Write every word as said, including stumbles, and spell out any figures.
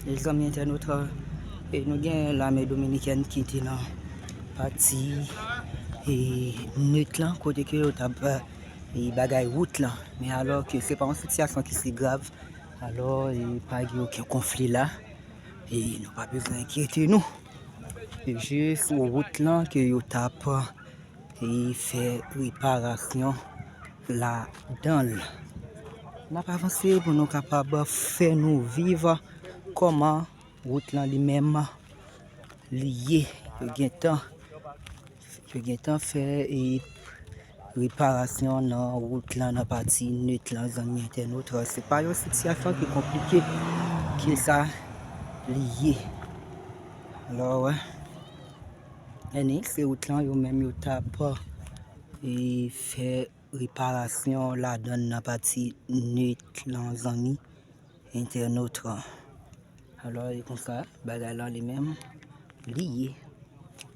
Mezanmi entènot, e nou gen lame dominikèn ki te nan pati e, Nèt lan, kote ke yo t ap e, bagay wout lan. Men alò ke se pa yon sitiyasyon ki si grav, alò e pa gen okenn konfli la. E nou pa bezwen enkyete nou. Se jis wout lan ke yo t ap e, fè reparasyon ladan l. N ap avanse pou nou kapab fè nou viv kòman wout lan li menm li ye. Yo gentan, yo gentan fè e, reparasyon nan wout lan nan pati Nèt lan, zanmi entènot. Se pa yon sitiyasyon ki konplike ke sa li ye. Alò, wè. Anyway, se wout lan yo menm yo t ap e, fè reparasyon ladan l nan pati Nèt lan, zanmi entènot. Alò, e konsa bagay lan li menm li ye.